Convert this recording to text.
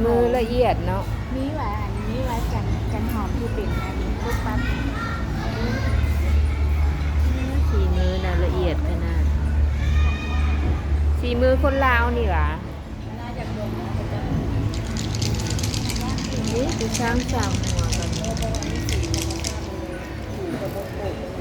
ມືລະອຽດເນາະ. ມີວ່າ ອັນ ມີວ່າຈັນ ຈັນຫອມທີ່ເປັນອັນປຸບປັບ ສີມືນະລະອຽດຂະໜາດ. ສີມືຄົນລາວນີ້ຫວາ. ນີ້ຄືຊ່າງສາມຫົວກັນ. ເອີ